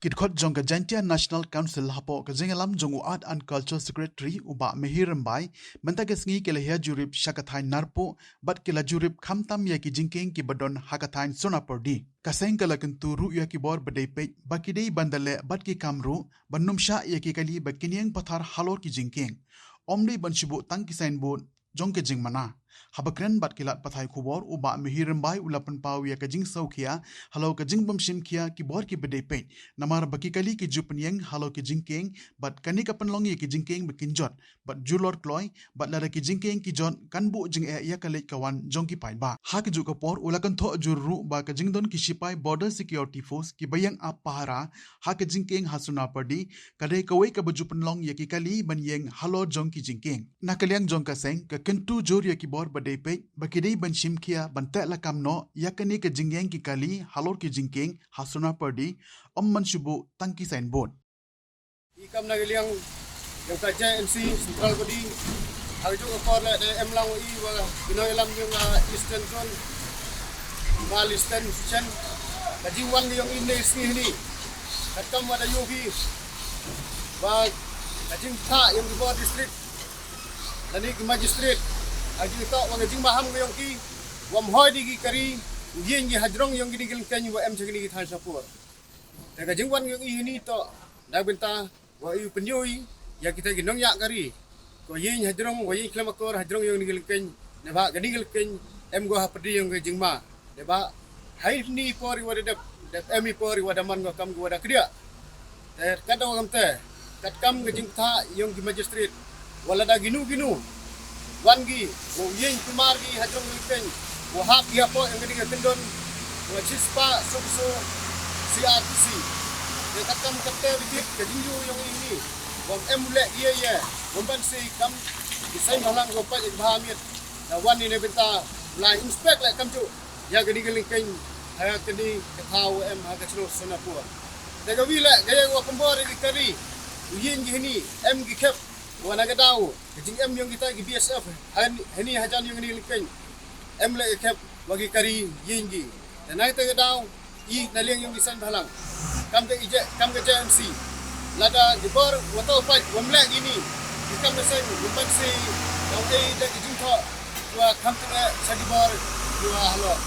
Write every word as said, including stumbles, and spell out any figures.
Ki dkhot jong ka Jaintia National Council hapoh ka jingïalam jong u Art and Culture Secretary u Bah Mihir Rymbai, mynta ka sngi ki la ïa jurip sha ka thaiñ Narpuh bad ki la jurip khamtam ïa ki jingkieng kiba don ha ka thaiñ Sonapyrdi. Ka seng ka la kyntu ruh ïa ki bor ba dei peit ba ki dei ban da leh bad ki kam ruh ban nym shah ïa ki kali ba kin ïeng pathar halor ki jingkieng. Ym dei ban shu buh tang ki signboard jong ka jingmana. Haba kren bad ki lad pathai khubor, u Bah Mihir Rymbai u la pynpaw ïa ka jingsngewkhia halor ka jingbym shim khia ki bor kiba dei peit, namar ba ki kali ki ju pynïeng halor ki jingkieng bad kane ka pynlong ïa ki jingkieng ba kin jot bad julor kloi, bad lada ki jingkieng ki jot kan buh jingeh ïa ka leit ka wan jong ki paidbah. Ha kajuh ka por u la kynthoh jur ruh ba ka jingdon ki shipai Border Security Force kiba ïeng ap pahara ha ka jingkieng ha Sonapyrdi ka dei kawei kaba ju pynlong ïa ki kali ban ïeng halor jong ki jingkieng. Na ka liang jong ka seng, ka kyntu jur ïa ki bor ba dei peit ba ki dei ban shim khia ban teh lakam noh ïa kane ka jingïeng ki kali halor ki jingkieng ha Sonapyrdi, ym ban shu buh tang ki signboard. I kam na ka liang jong ka J N C Central Body, ha kajuh ka por leh da em lang u i wa ki nongïalam jong ka Eastern Zone, Mali Eastern Section, ka jingwan ka jong i ne sngi hini. Katkam wa da ïohi ba ka jingthah jong ki bor district lane ki magistrate, ha jingtoh wa ka jingmaham ka jong ki, wa ym hoi di ki kari u ïeng ki hajrong jong kine ki lyngkeiñ wa em sha kine ki thaiñ Sonapur. Te ka jingwan ka jong i hini toh na bynta wa i pynïoh ïa kita ki nongñiah kari ko ïeng hajrong, wa ïeng khlem akor hajrong jong kine ki lyngkeiñ, ne ba kine ki lyngkeiñ em ko ha pyrdi jong ka jingma. Dei ba ha i por i wa da dep, dep em i por i wa da man ko kam ko wa da kdiah. Te kat da wa kam te, katkam ka jingthah jong ki magistrate, wa lada kino kino wan ki, wa ïeng kulmar ki hajrong ki lyngkeiñ, wa hap ki hapoh jong kane ka kyndon wa shispah sawphew saw C R P C. Te katkam katte bit ka jingïoh jong i ni, wa em leh ïa ïa, wa ban sei kam ki seng bhalang ko pa ik bha miet. Na wan i ne bynta la inspect leh kamjooh ïa kane ka lyngkeiñ ha kane ka thaw em ha ka shnong Sonapur. Te ka wi leh ka ïa wa pynbor ïa ki kari u ïeng ki hini em ki khep, wa na ka daw ka jingem jong kita ki B S F hini hajan jong kane ka lyngkeiñ em leh ki khep wa ki kari ïeng ki. Te na kata ka daw i na liang jong ki seng bhalang kam ka ije, kam ka J N C, lada ki bor wa tau pait wa mleh kini ki kam ka seng wa ban si dau ei da ki jingthoh wa kham tynga sha ki bor wa halor.